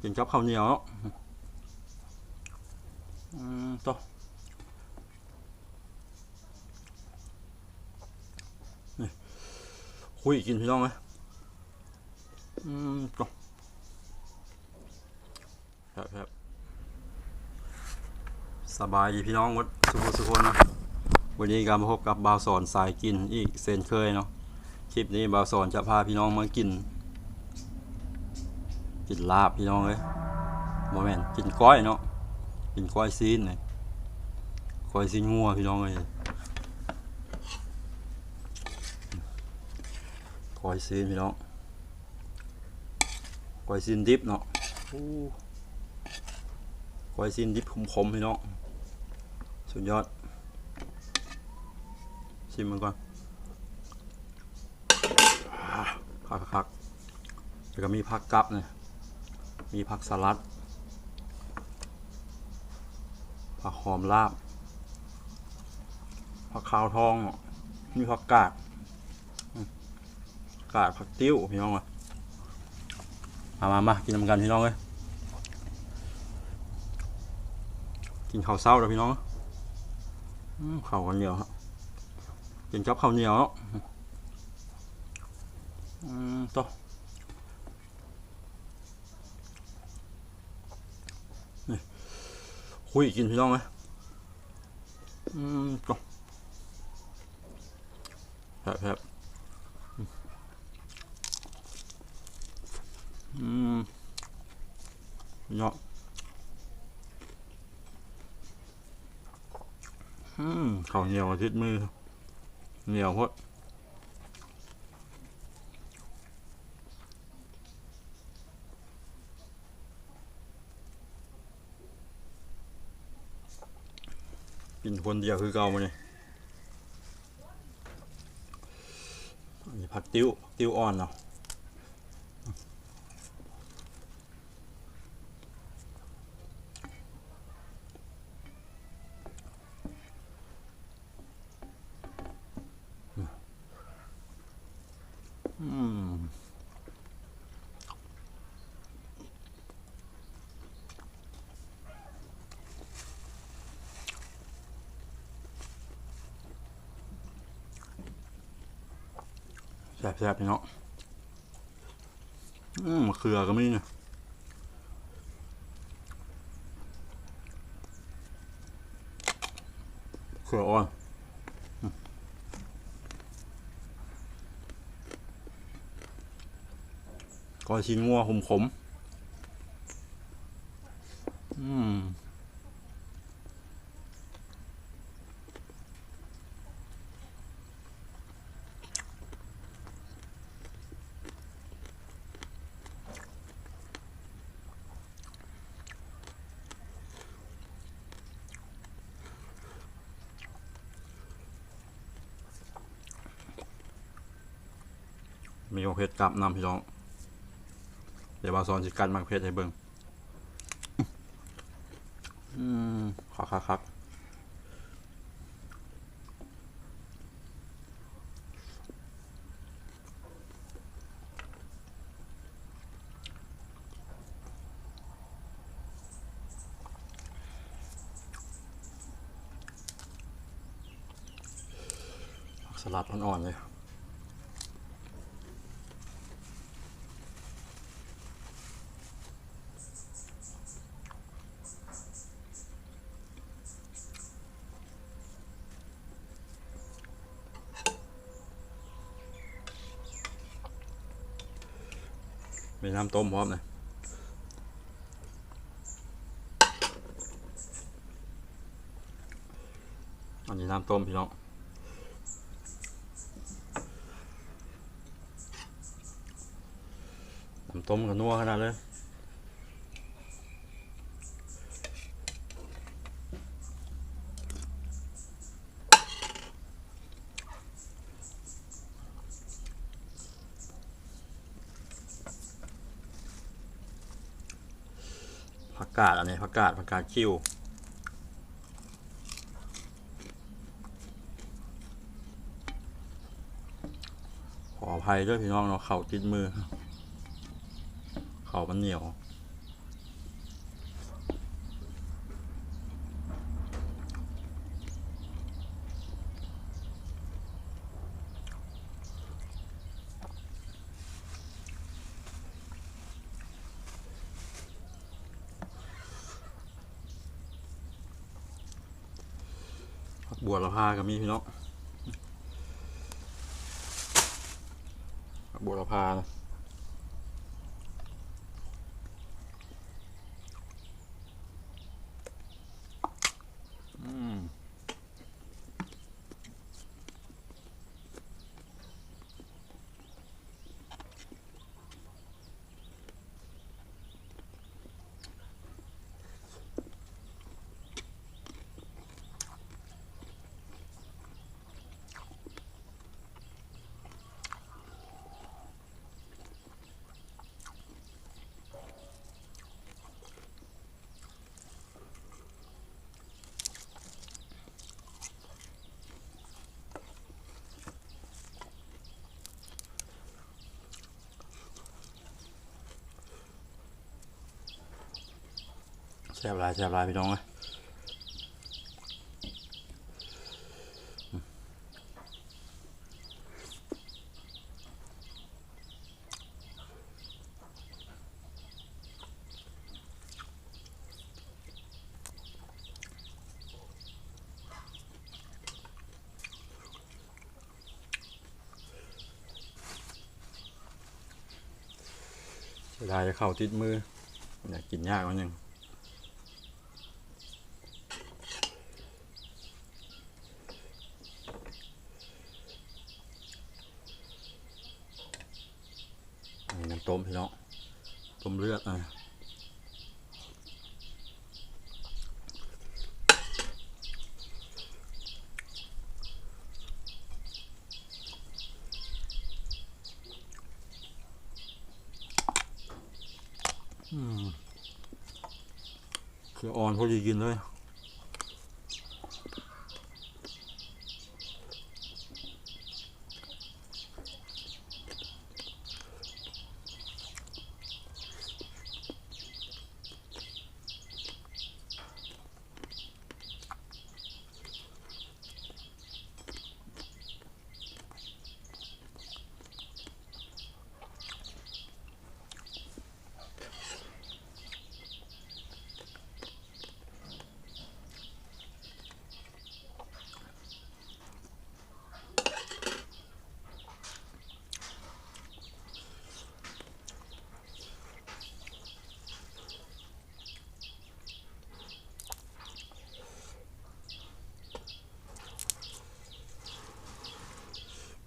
ກິນກັບເຂົ້າໜຽວເນາະ. ອືມ ໂຕ ນີ້ ຄຸຍກິນພີ່ນ້ອງເອີຍ. ອືມ ໂຕ ແຊບໆ. ສະບາຍດີພີ່ນ້ອງໝົດສູ່ຜູ້ສູ່ຄົນເນາະ. ມື້ນີ້ກໍມາພົບກັບບ່າວສອນສາຍກິນອີກເຊັ່ນເຄີຍເນາະ. ຄລິບນີ້ບ່າວສອນຈະພາພີ່ນ້ອງມາກິນ ກິນລາບພີ່ນ້ອງເອີຍ. ບໍ່ແມ່ນ ກິນກ້ອຍເນາະ. ກິນກ້ອຍຊີ້ນນີ້ ກ້ອຍຊີ້ນງົວພີ່ນ້ອງເອີຍ. ກ້ອຍຊີ້ນພີ່ນ້ອງ. ກ້ອຍຊີ້ນດິບເນາະ. ໂອ້ ກ້ອຍຊີ້ນດິບຂົມໆ ພີ່ນ້ອງ ສຸດຍອດ. ຊີມເບິ່ງກ່ອນ. ອ່າ ຄັກໆ ແລ້ວກໍມີຜັກກັບນີ້ ມີຜັກສະຫຼັດ ຜັກຫອມລາບ ຜັກຂາວທອງເນາະ ມີຜັກກາດ ອືມ ກາດ ຜັກຕິ້ວ ພີ່ນ້ອງເອີຍ. ມາ ມາ ມາ ກິນນຳກັນພີ່ນ້ອງເອີຍ. ກິນເຂົ້າເຊົ້າເດີພີ່ນ້ອງ. ອືມ ເຂົ້າກັນໜຽວ ກິນກັບເຂົ້າໜຽວເນາະ. ອືມ ໂຕ ນີ້ ຄຸຍກິນພີ່ນ້ອງເອີຍ. ອືມ ໂຕ ແຊບໆ. ອືມ ເນາະ. ອືມ ເຂົ້າໜຽວຕິດມື ໜຽວໂພດ. ກິນຄົນດຽວຄືເກົ່າມື້ນີ້. ອັນນີ້ຜັກຕິ້ວ ຕິ້ວອ່ອນເນາະ. ອືມ ແຊບໆ ພີ່ນ້ອງ. ອືມ ມະເຂືອກໍມີນີ້ ເຂືອອ່ອນ. ອືມ ກ້ອຍຊີ້ນງົວຂົມໆ. ອືມ ມີໝາກເຜັດກັບນຳ ພີ່ນ້ອງ. ດຽວບ່າວສອນຊິກັດໝາກເຜັດໃຫ້ເບິ່ງ. ອືມ ຄັກໆໆ. ຜັກສະຫຼັດອ່ອນໆ ເລີຍ. ມີນ້ຳຕົ້ມພ້ອມນະ. ອັນນີ້ນ້ຳຕົ້ມ ພີ່ນ້ອງ. ນ້ຳຕົ້ມກໍນົວຂະໜາດເລີຍ. ຜັກກາດ ອັນນີ້ຜັກກາດ ຜັກກາດຂິວ. ຂໍອະໄພເດີພີ່ນ້ອງເນາະ ເຂົ້າຕິດມື ເຂົ້າມັນໜຽວ. ບົວລະພາກໍມີພີ່ນ້ອງ ບົວລະພານະ ອືມ. ແຊບຫຼາຍ ແຊບຫຼາຍ ພີ່ນ້ອງເອີຍ. ເສຍດາຍແຕ່ເຂົ້າຕິດມື ຫາກິນຍາກໜ້ອຍໜຶ່ງ. ອັນນີ້ນ້ຳຕົ້ມພີ່ນ້ອງ ຕົ້ມເລືອດ ອ່າ ອືມ ຄືອ່ອນພໍດີກິນເລີຍ.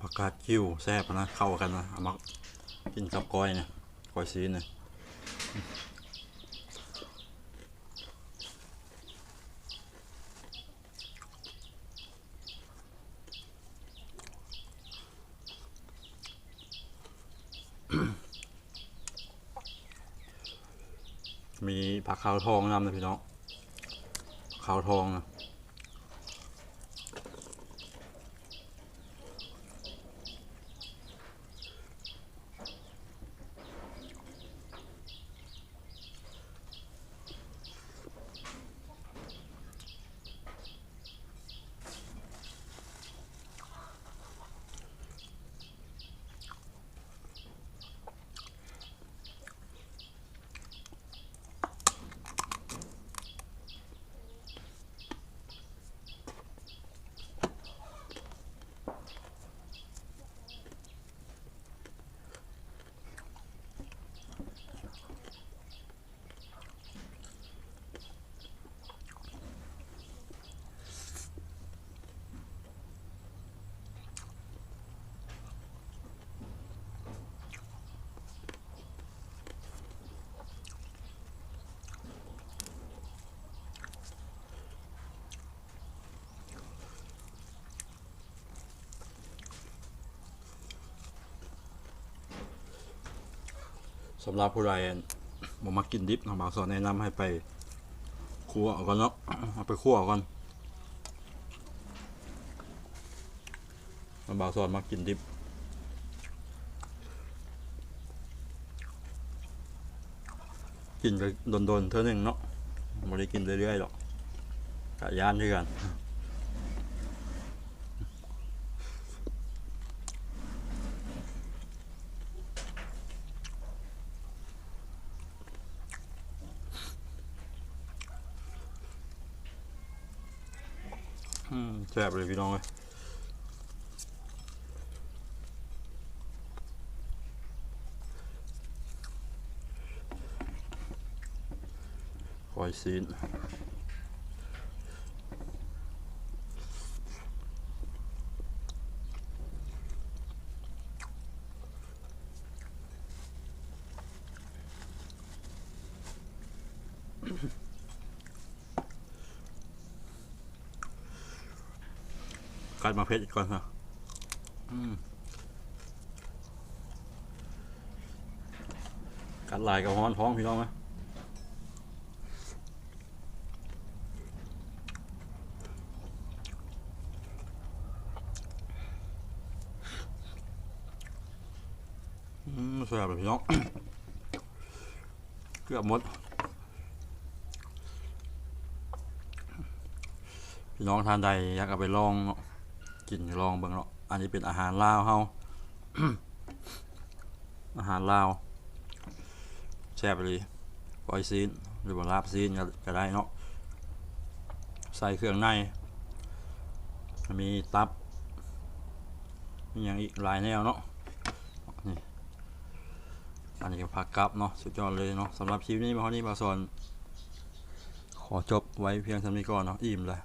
ຜັກກາດຂິ້ວແຊບນະ ເຂົ້າກັນນະ ເອົາມາກິນກັບກ້ອຍນະ ກ້ອຍຊີ້ນນະ. ມີຜັກຂາວທອງນຳນະພີ່ນ້ອງ ຜັກຂາວທອງນະ. ສຳລັບຜູ້ໃດບໍ່ມັກກິນດິບເນາະ ບ່າວສອນແນະນຳໃຫ້ໄປຂົ້ວເອົາກ່ອນເນາະ ເອົາໄປຂົ້ວເອົາກ່ອນ. ບ່າວສອນມັກກິນດິບ ກິນກໍດົນໆເທື່ອໜຶ່ງເນາະ ບໍ່ໄດ້ກິນເລື້ອຍໆດອກ ກະຢ້ານຄືກັນ. ອື ອືມ ແຊບເລີຍພີ່ນ້ອງເອີຍ ກ້ອຍຊີ້ນ. ກັດໝາກເຜັດກ່ອນເນາະ ອືມ ກັດຫຼາຍກໍຮ້ອນທ້ອງພີ່ນ້ອງເອີຍ. ອືມ ແຊບເລີຍພີ່ນ້ອງ ເກືອບໝົດ. ພີ່ນ້ອງທ່ານໃດຢາກເອົາໄປລອງເນາະ ກິນລອງເບິ່ງເນາະ. ອັນນີ້ເປັນອາຫານລາວເຮົາ ອາຫານລາວ ແຊບອີ່ຫຼີ ກ້ອຍຊີ້ນ ຫຼືວ່າລາບຊີ້ນກໍ ກໍໄດ້ເນາະ ໃສ່ເຄື່ອງໃນ ມີຕັບ ມີຫຍັງອີກຫຼາຍແນວເນາະ. ນີ້ ອັນນີ້ກໍຜັກກັບເນາະ ສຸດຍອດເລີຍເນາະ. ສຳລັບຄລິບນີ້ມາຮອດນີ້ ບ່າວສອນຂໍຈົບໄວ້ພຽງສ່ຳນີ້ກ່ອນເນາະ ອີ່ມລະ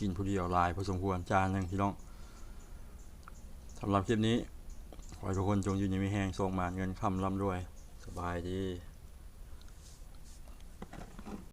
ກິນຜູ້ດຽວຫຼາຍພໍສົມຄວນ ຈານໜຶ່ງພີ່ນ້ອງ. ສຳລັບຄລິບນີ້ ຂໍໃຫ້ທຸກຄົນຈົ່ງຢູ່ດີມີແຮງ ໂຊກໝານ ເງິນຄຳລ່ຳລວຍ. ສະບາຍດີ.